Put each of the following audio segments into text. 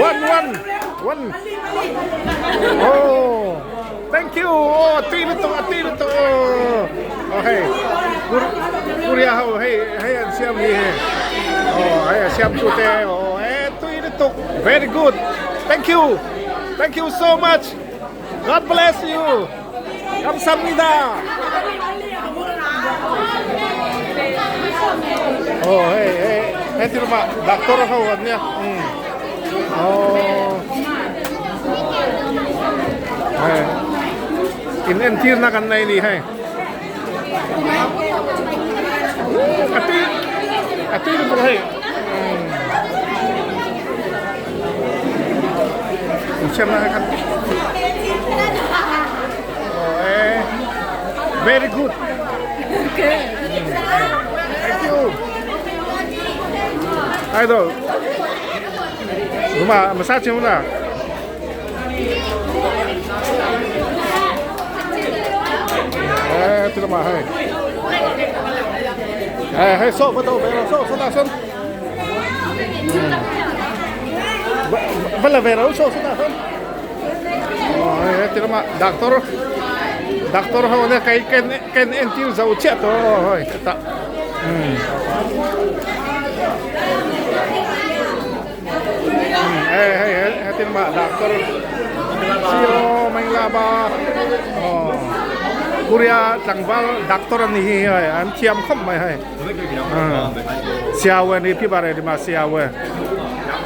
One one one Oh thank you oh a tui lutuk a tui lutuk oh oh hei Korea ho hei hei an siam hi hei oh hei a siam tu te oh e tui lutuk very good thank you thank you so much God bless you Kamsamnida Oh hei hei hei thil mah doctor ho an nia um oh hei in entir na kan nei ni hei a tui a tui lutuk hei um siam na hei khat Very good. Okay. Thank you. Idol. Đúng mà sao chứ không nào? Ê, tôi mà hay. Ê, hay số bắt đầu về rồi, số số ta xuân. Vẫn là về rồi, số số ta xuân. Heti lama doctor doctor ho ania kai ken ken entir zo chiah tawh aw hei hetah umm hei hei heti lama doctor sio mai lama aw Korea tlangval doctor ani hi hei an thiam khawp mai hei siau ani phi bare ni ma siau e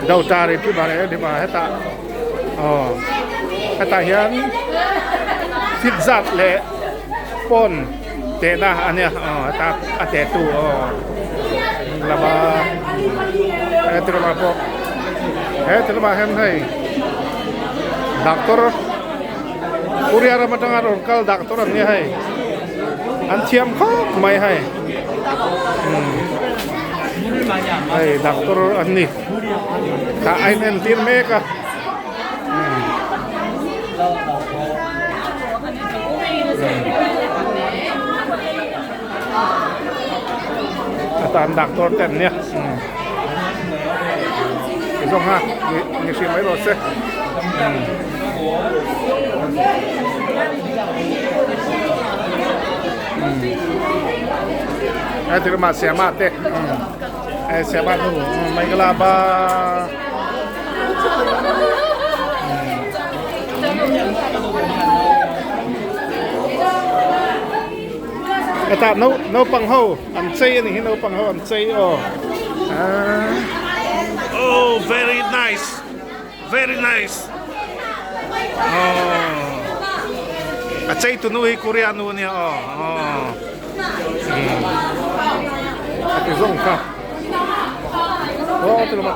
doctor phi bare ni ma hetah. Aw hetah hian fit zat leh pawn tehna a nia aw heta a teh tu aw lama heti lamah pawh heti lamah hian hei doctor Korea ram atanga rawn kal doctor an nia hei an thiam khawp mai hei hei doctor an ni. Tah a inentir mek a. A tan doctor te an nia. Ti zawng ha ni hri mai rawh se. Heti lamah Siama te. Eh siapa tu? Mai kelaba. Eta no naupang ho an chei ani hi naupang ho an chei aw. Oh very nice. Very nice. Oh. A chei tu nu hi Korea nu ania aw. Oh. Hmm. A ti zawng kha. Oh, ti lama.